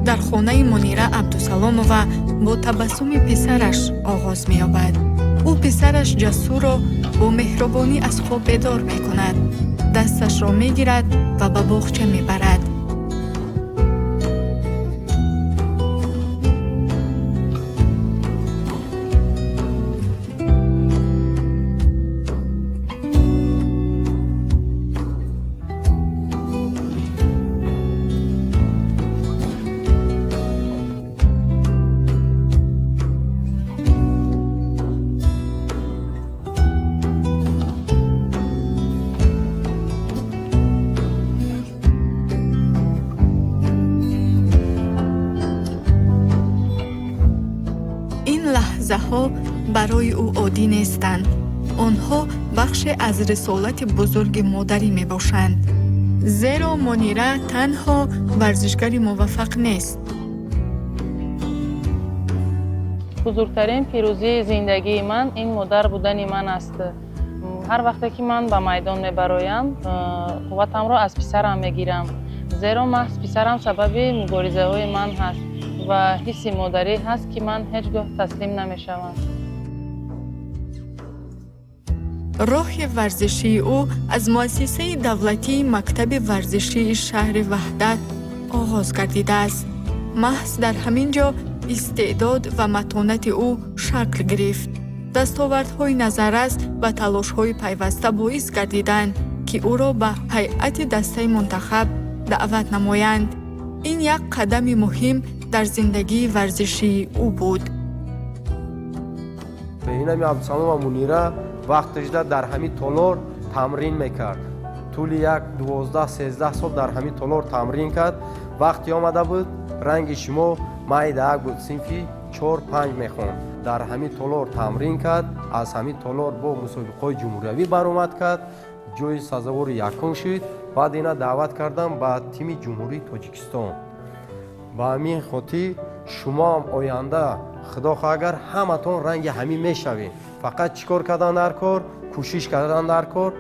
Дар хонаи Мунира Абдусаломова бо табассуми писараш оғоз меёбад. Ӯ писараш Ҷасурро бо меҳрубонӣ аз хоб бедор мекунад, дасташро мегирад ва ба боғча мебарад. Ин лаҳзаҳо барои ӯ оддӣ нестанд. Онҳо бахше аз рисолати бузурги модарӣ мебошанд, зеро Мунира танҳо варзишгари муваффақ нест. Бузургтарин пирӯзии зиндагии ман ин модар будани ман аст. Ҳар вақте ки ман ба майдон мебароям, қувватамро аз писарам мегирам, зеро маҳз писарам сабаби муборизаҳои ман ҳаст ва ҳисси модарӣ ҳаст, ки ман ҳеҷ гоҳ таслим намешавам. Роҳи варзишии ӯ аз муассисаи давлатии мактаби варзишии шаҳри Ваҳдат оғоз гардидааст. Маҳз дар ҳамин ҷо истеъдод ва матонати ӯ шакл гирифт. Дастовардҳои назаррас ва талошҳои пайваста боис гардиданд, ки ӯро ба ҳайати дастаи мунтахаб даъват намоянд. Ин як қадами муҳим дар зиндагии варзишии ӯ буд. Инами Абдусалом Мунира вақташда дар ҳамин толор тамрин мекард. Тӯли як 12-13 сол дар ҳамин толор тамрин кард. Вақте омада буд, ранги шумо майдаак буд, синфи 4-5 мехонд. Дар ҳамин толор тамрин кард, аз ҳамин толор бо мусобиқаҳои ҷумҳуриявӣ баромад кард, ҷои сазовори якум шуд. Баъд ина даъват кардам ба тими Ҷумҳурии Тоҷикистон. Ба ҳамин хотир шумоам оянда, худо хоҳ, агар ҳаматон ранги ҳамин мешавед. Фақат чӣ кор кардан дар кор? Кӯшиш кардан дар кор,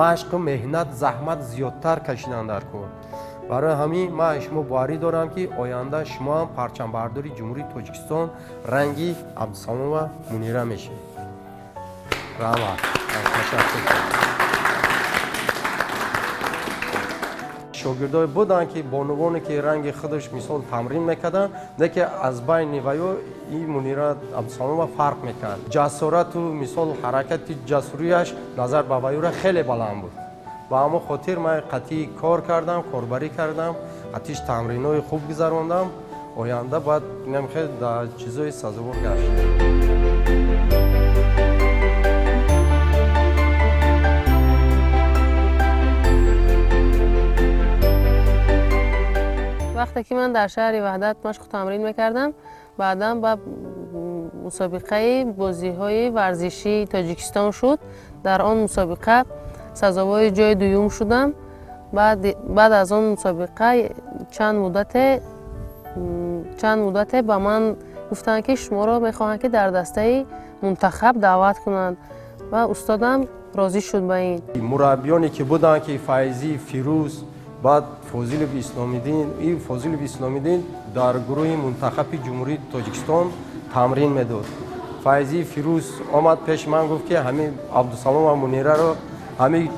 машқу меҳнат, заҳмат зиёдтар кашидан дар кор. Барои ҳамин ман шумо боварӣ дорам, ки оянда шумоам парчамбардори Ҷумҳурии Тоҷикистон ранги Абдусаломова Мунира мешавед. Раҳмат, ташаккур. Шогирдое буданд, ки бонувоне, ки ранги худаш мисол тамрин мекарданд, лекин аз байни ваё и Мунира Абдусаломова фарқ мекард. Ҷасорату мисол ҳаракати ҷасурияш назар ба ваёра хеле баланд буд. Ба ҳамон хотир ман қатъӣ кор кардам, корбарӣ кардам, қатиш тамринҳои хуб гузарондам. Оянда бояд намхел дар чизои сазовор гашт. Вақте ки ман дар шаҳри Ваҳдат машқу тамрин мекардам, баъдан ба мусобиқаи бозиҳои варзишии Тоҷикистон шуд. Дар он мусобиқа сазовори ҷои дуюм шудам. Баъд аз он мусобиқа чанд муддате ба ман гуфтанд, ки шуморо мехоҳанд, ки дар дастаи мунтахаб даъват кунанд, ва устодам розӣ шуд ба ин. Мураббиёне ки буданд, ки Файзӣ, Фирӯз, баъд Фозилов Исломиддин. И Фозилов Исломиддин дар гурӯҳи мунтахаби Ҷумҳурии Тоҷикистон тамрин медод. Файзӣ Фирӯз омад пеши ман, гуфт, ки ҳамин Абдусалом Мунираро ҳамин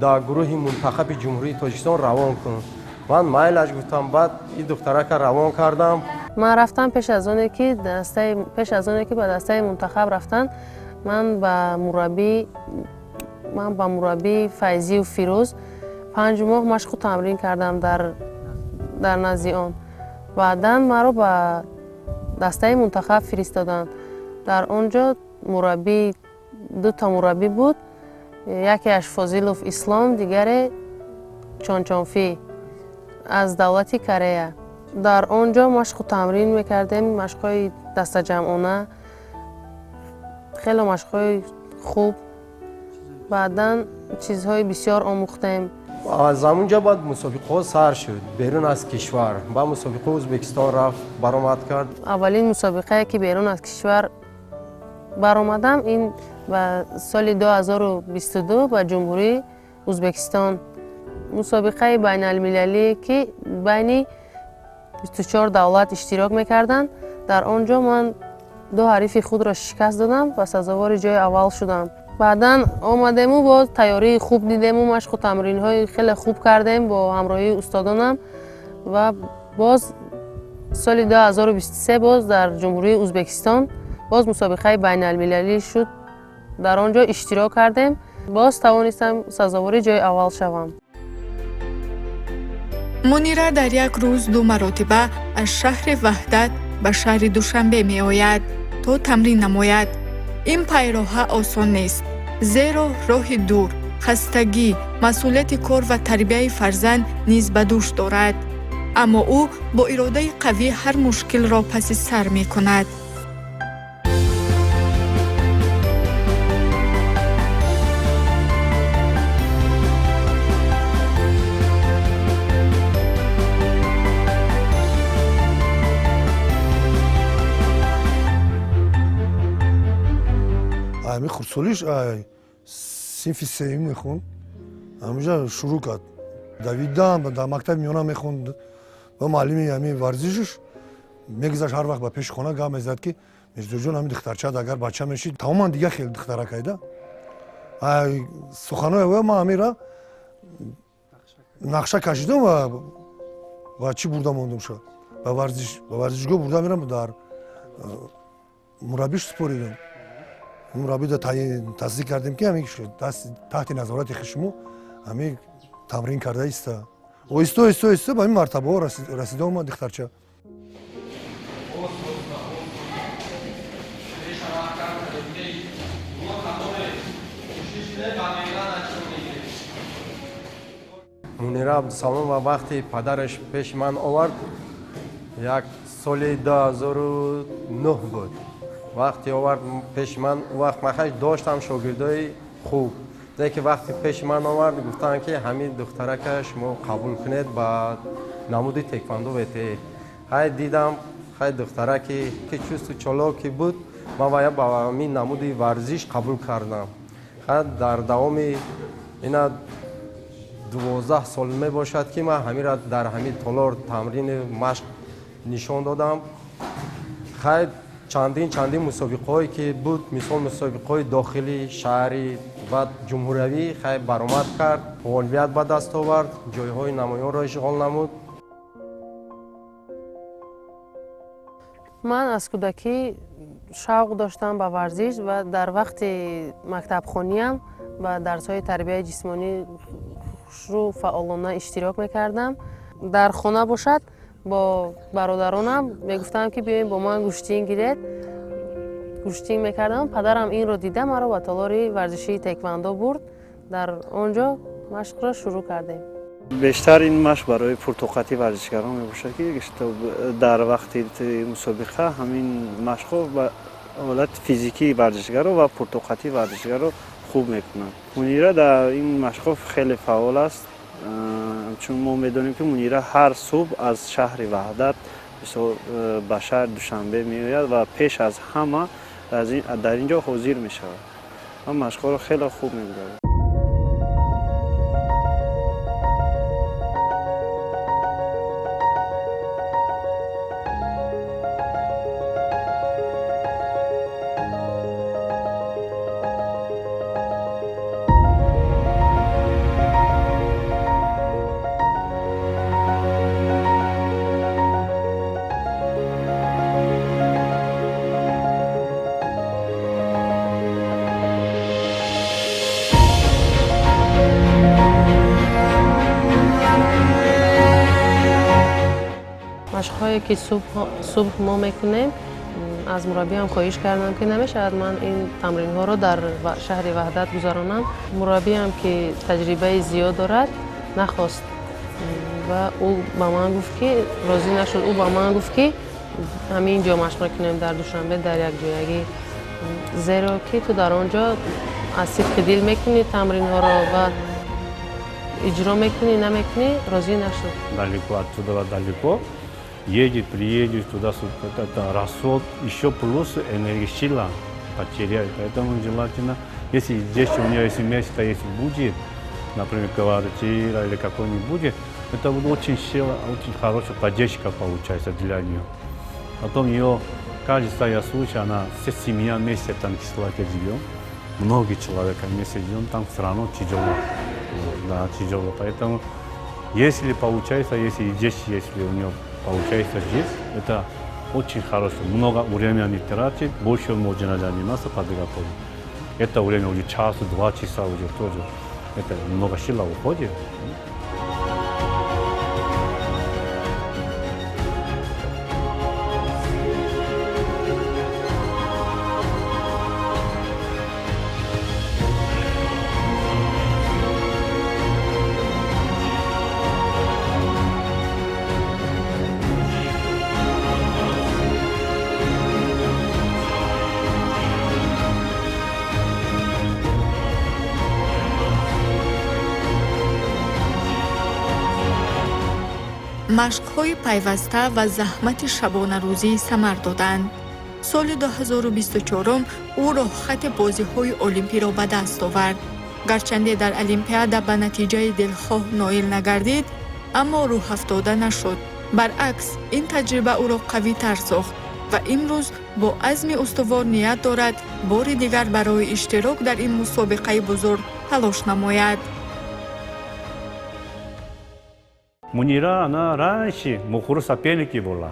дар гурӯҳи мунтахаби Ҷумҳурии Тоҷикистон равон кун. Ман майлаш гуфтам. Баъд ин духтарака равон кардам. Ман рафтам. Пеш аз оне ки ба дастаи мунтахаб рафтан, ман ба мураббии Файзию Фирӯз 5 моҳ машқу тамрин кардам дар назди он. Баъдан маро ба дастаи мунтахаб фиристоданд. Дар он ҷо мураббӣ, дута мураббӣ буд: якеаш Фозилов Ислом, дигаре Чончонфӣ аз давлати Корея. Дар он ҷо машқу тамрин мекардем, машқҳои дастаҷамъона, хело машқҳои хуб. Баъдан чизҳои бисёр омӯхтем. Аз ҳамун ҷо баъд мусобиқаҳо сар шуд берун аз кишвар. Ба мусобиқаи Ӯзбекистон рафт, баромад кард. Аввалин мусобиқае, ки берун аз кишвар баромадам, ин ба соли 2022 ба Ҷумҳурии Ӯзбекистон, мусобиқаи байналмилалие, ки байни 24 давлат иштирок мекарданд. Дар он ҷо ман ду ҳарифи худро шикаст додам ва сазовори ҷои аввал шудам. Баъдан омадему бо тайёрии хуб дидему, машқу тамринҳои хеле хуб кардем бо ҳамроҳии устодонам ва боз соли 2023 боз дар Ҷумҳурии Ӯзбекистон боз мусобиқаи байналмилалӣ шуд. Дар он ҷо иштирок кардем, боз тавонистам сазовори ҷои аввал шавам. Мунира дар як рӯз ду маротиба аз шаҳри Ваҳдат ба шаҳри Душанбе меояд, то тамрин намояд. Ин пайроҳа осон нест, зеро роҳи дур, хастагӣ, масъулияти кор ва тарбияи фарзанд низ ба дӯш дорад. Аммо ӯ бо иродаи қавӣ ҳар мушкилро паси сар мекунад. Ами хурдсолиш, синфи сеюм мехонд, ҳаминҷа шурӯъ кард давидан. Дар мактаби миёна мехонд ва муаллими ҳами варзишаш мегузашт ҳар вақт ба пеши хона, гап мезад, ки Мирзоҷон, ҳамин духтарчаат агар бача мешид, тамоман дигар хел духтаракайда. Суханои ӯ ман ҳамира нақша кашидам ва чӣ бурда мондум шуд, ба варзиш, ба варзишгоҳ бурда мерам, дар мураббиш супоридам. Мураббида тасдиқ кардем, ки ҳамин таҳти назорати шумо ҳамин тамрин карда иста. Оҳиста, оҳиста, оҳиста ба ин мартабаҳо расида омад духтарча. Мунира Абдусаломова вақти падараш пеши ман овард, як соли 2009 буд. Вақте овард пеши ман, вақт ман хеле доштам шогирдои хуб, лекин вақте пеши ман овард, гуфтанд, ки ҳамин духтарака шумо қабул кунед ба намуди теквандо ВТФ. Хай, дидам, хай, духтараки ки чусту чолоки буд, ман вая ба ҳамин намуди варзиш қабул кардам. Хай, дар давоми ина 12 сол мебошад, ки ман ҳамира дар ҳамин толор тамрини машқ нишон додам. Хай, чандин чандин мусобиқаҳое ки буд, мисол мусобиқаҳои дохилӣ, шаҳрӣ ва ҷумҳуриявӣ, хай, баромад кард, ғолибият ба даст овард, ҷойҳои намоёнро ишғол намуд. Ман аз кӯдакӣ шавқ доштам ба варзиш ва дар вақти мактабхониям ба дарсҳои тарбияи ҷисмонӣ хушрӯ, фаъолона иштирок мекардам. Дар хона бошад, бо бародаронам мегуфтам, ки биёем, бо ман гӯштин гиред. Гӯштин мекардам. Падарам инро дида, маро ба толори варзишии теквандо бурд. Дар он ҷо машқро шурӯъ кардем. Бештар ин машқ барои пуртоқати варзишгарон мебошад, ки дар вақти мусобиқа ҳамин машқҳо ба ҳолати физикии варзишгаро ва пуртоқати варзишгаро хуб мекунанд. Мунира дар ин машқҳо хеле фаъол аст, чун мо медонем, ки Мунира ҳар субҳ аз шаҳри Ваҳдат ба шаҳри Душанбе меояд ва пеш аз ҳама дар ин ҷо ҳозир мешавад ва машқҳоро хеле хуб мегузарад. Машқҳое ки субҳ мо мекунем, аз мураббиам хоҳиш кардам, ки намешавад ман ин тамринҳоро дар шаҳри Ваҳдат гузаронам. Мураббиам, ки таҷрибаи зиёд дорад, нахост ва ӯ ба ман гуфт, ки розӣ нашуд. Ӯ ба ман гуфт, ки ҳамин ҷо машқ мекунем, дар Душанбе, дар якҷоягӣ, зеро ки ту дар он ҷо аз сидқи дил мекунӣ тамринҳоро ва иҷро мекунӣ, намекунӣ. Розӣ нашуд. Далеко отсюда, далеко едет, приедет туда, это расход, еще плюс энергия, сила потеряет. Поэтому желательно, если здесь у нее есть место, если будет, например, квартира или какой-нибудь, Это вот очень сила, очень хорошая поддержка получается для нее. Потом ее, кажется, я слышу, она вся семья вместе там в кишлаке живем. Многие человека вместе живем, там все равно тяжело. Да, тяжело. Поэтому, если получается, если здесь, если у нее получается здесь, это очень хорошо. Много времени не тратит, больше можно заниматься, подготовить. Это время уже час, 2 часа уже тоже. Это много сил уходит. Машқҳои пайваста ва заҳмати шабонарӯзӣ самар доданд. Соли 2024 ӯ роҳхати бозиҳои олимпиро ба даст овард. Гарчанде дар олимпиада ба натиҷаи дилхоҳ ноил нагардид, аммо рӯҳафтода нашуд. Баръакс, ин таҷриба ӯро қавитар сохт ва имрӯз бо азми устувор ният дорад бори дигар барои иштирок дар ин мусобиқаи бузург талош намояд. Мунира, она раньше Мухуру соперники была.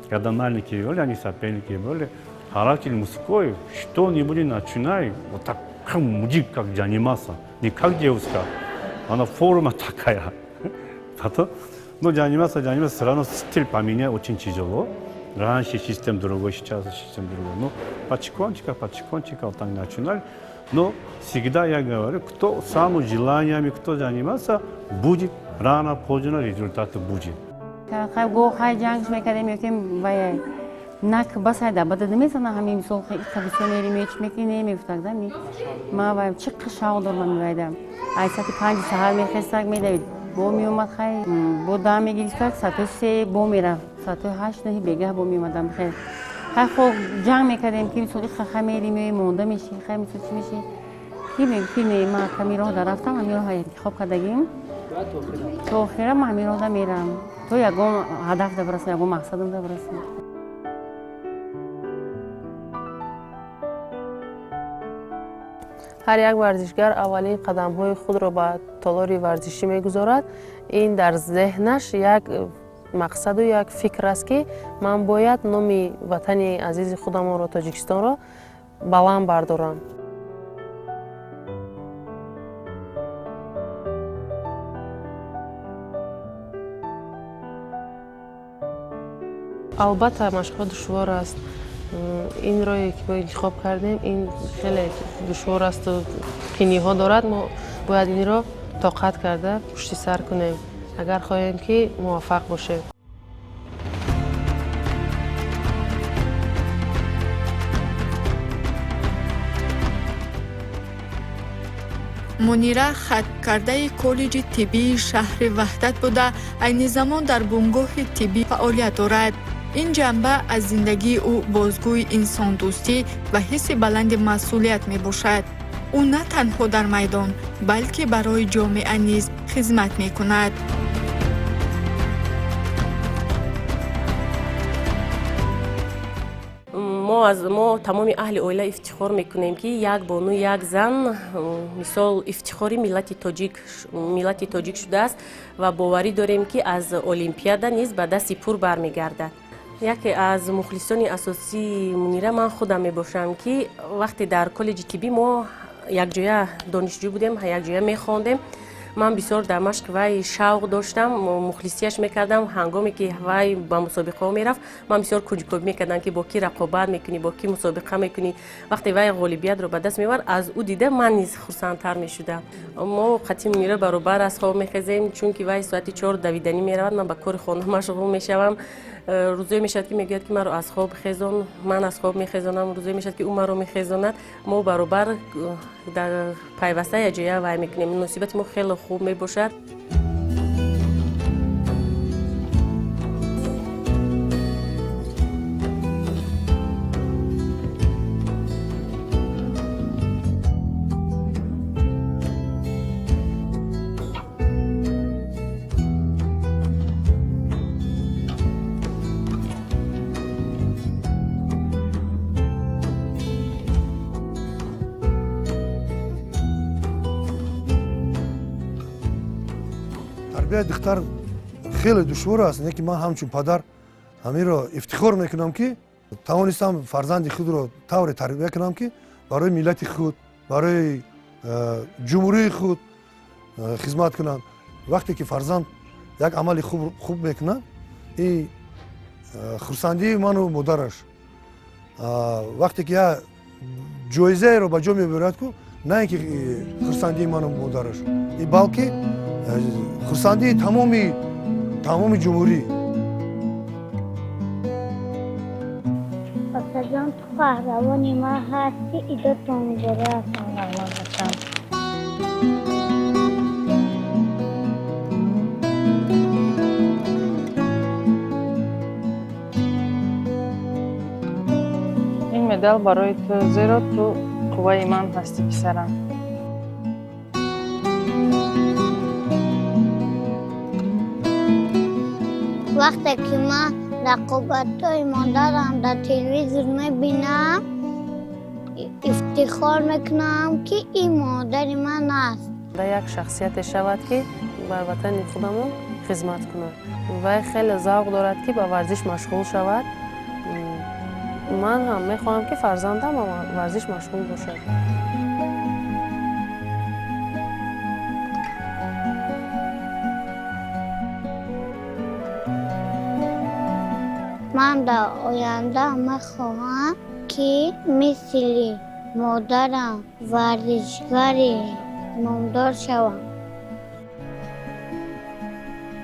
Когда маленькие были, они соперники были. Характер мужской, что-нибудь начинай, вот так, как мужик, как заниматься, не как девушка. Она форма такая. Потом, ну, заниматься, заниматься, все равно стиль поменять очень тяжело. Раньше систем другой, сейчас систем другой. Ну, потихонечку, потихонечку вот так начинали. Но всегда я говорю, кто сам желаниями, кто заниматься, будет рано, поздно результат будет. Гоҳ хай ҷангш мекардем, ёки вай нак басайда бада намезана. Ҳамин мисол бисёр мерим, ё чӣ мекунӣ, намегуфтак да. Ма вай чӣ шавқ дорам, мивайда ай соати 5 саҳар мехестак, медавид, бо меомад, хай бо дам мегирифтак, соати 3 бо мерафт, соати 8 наҳи бегаҳ бо меомадам. Хай хай хо ҷанг мекардем, ки мисол хай мерим, ё монда мешӣ, хай мисол чӣ мешӣ, ки мегуфти не, ма ҳамин роҳ да рафтам, ҳамин роҳ интихоб кардагим, то охира ма ҳамин роҳда мерам, то ягон ҳадаф да бирасам, ягон мақсадам да бирасам. Ҳар як варзишгар аввалин қадамҳои худро ба толори варзишӣ мегузорад. Ин дар зеҳнаш як мақсаду як фикр аст, ки ман бояд номи ватани азизи худамонро, Тоҷикистонро, баланд бардорам. Албатта, машқҳо душвор аст. Ин роҳе ки мо интихоб кардем, ин хеле душвор асту қиниҳо дорад. Мо бояд инро тоқат карда пушти сар кунем, агар хоҳем, ки муваффақ бошем. Мунира хаткардаи коллеҷи тиббии шаҳри Ваҳдат буда, айни замон дар бунгоҳи тиббӣ фаъолият дорад. Ин ҷанба аз зиндагии ӯ бозгӯи инсондӯстӣ ва ҳисси баланди масъулият мебошад. Ӯ на танҳо дар майдон, балки барои ҷомеа низ хизмат мекунад. Мо аз мо тамоми аҳли оила ифтихор мекунем, ки як бону, як зан, мисол, ифтихори миллати тоҷик шудааст ва боварӣ дорем, ки аз олимпиада низ ба дасти пур бармегардад. Яке аз мухлисони асосии Мунира ман худам мебошам, ки вақте дар коллеҷи тиббӣ мо якҷоя донишҷӯ будем, якҷоя мехондем, ман бисёр дар машқи вай шавқ доштам, мухлисияш мекардам. Ҳангоме ки вай ба мусобиқаҳо мерафт, ман бисёр кунҷкобӣ мекардам, ки бо кӣ рақобат мекунӣ, бо кӣ мусобиқа мекунӣ. Вақте вай ғолибиятро ба даст меовард, аз ӯ дида ман низ хурсандтар мешудам. Мо қати Мунира баробар аз хоб мехезем, чунки вай соати 4 давиданӣ меравад, ман ба кори хона машғул мешавам. Рӯзое мешавад, ки мегӯяд, ки маро аз хоб хезон, ман аз хоб мехезонам, рӯзое мешавад, ки ӯ маро мехезонад. Мо баробар дар пайваста якҷоя вай мекунем. Муносибати мо хеле хуб мебошад. Тарбияи духтар хеле душвор аст, не ки ман ҳамчун падар ҳаминро ифтихор мекунам, ки тавонистам фарзанди худро тавре тарбия кунам, ки барои миллати худ, барои ҷумҳурии худ хизмат кунанд. Вақте ки фарзанд як амали хуб мекунад, ин хурсандии ману модараш. Вақте ки як ҷоизаеро ба ҷо мебарад, ку на ин ки хурсандии ману модараш, балки хурсандии тамоми ҷумҳурӣ. Отаҷон, ту қаҳравони ман ҳастӣ, идотон муборак. Ин медал барои ту, зеро ту қувваи ман ҳастӣ, писарам. Вақте ки ман рақобатҳои модарам дар телевизор мебинам, ифтихор мекунам, ки ин модари ман аст. Да як шахсияте шавад, ки бар ватани худамон хизмат кунад. Вай хеле завқ дорад, ки ба варзиш машғул шавад. Ман ҳам мехоҳам, ки фарзандам ба варзиш машғул бошад. Ман дар оянда мехоҳам, ки мисли модарам варзишгари номдор шавам.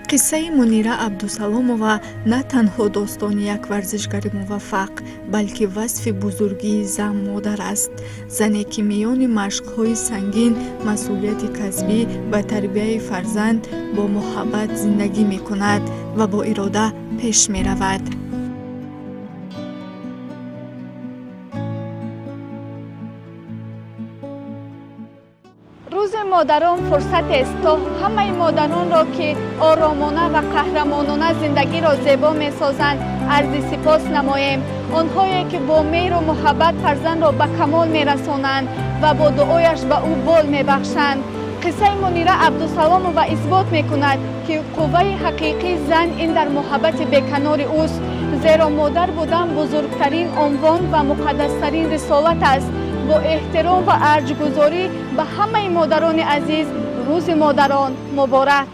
Қиссаи Мунира Абдусаломова на танҳо достони як варзишгари муваффақ, балки васфи бузургии зан модар аст. Зане, ки миёни машқҳои сангин, масъулияти касбӣ ва тарбияи фарзанд бо муҳаббат зиндагӣ мекунад ва бо ирода пеш меравад. Рӯзи модарон фурсатест, то ҳамаи модаронро, ки оромона ва қаҳрамонона зиндагиро зебо месозанд, арзи сипос намоем. Онҳое, ки бо меҳру муҳаббат фарзандро ба камол мерасонанд ва бо дуояш ба ӯ бол мебахшанд. Қиссаи Мунира Абдусаломова исбот мекунад, ки қувваи ҳақиқии зан ин дар муҳаббати беканори ӯст, зеро модар будан бузургтарин унвон ва муқаддастарин рисолат аст. Бо эҳтиром ва арҷгузорӣ ба ҳамаи модарони азиз, рӯзи модарон муборак.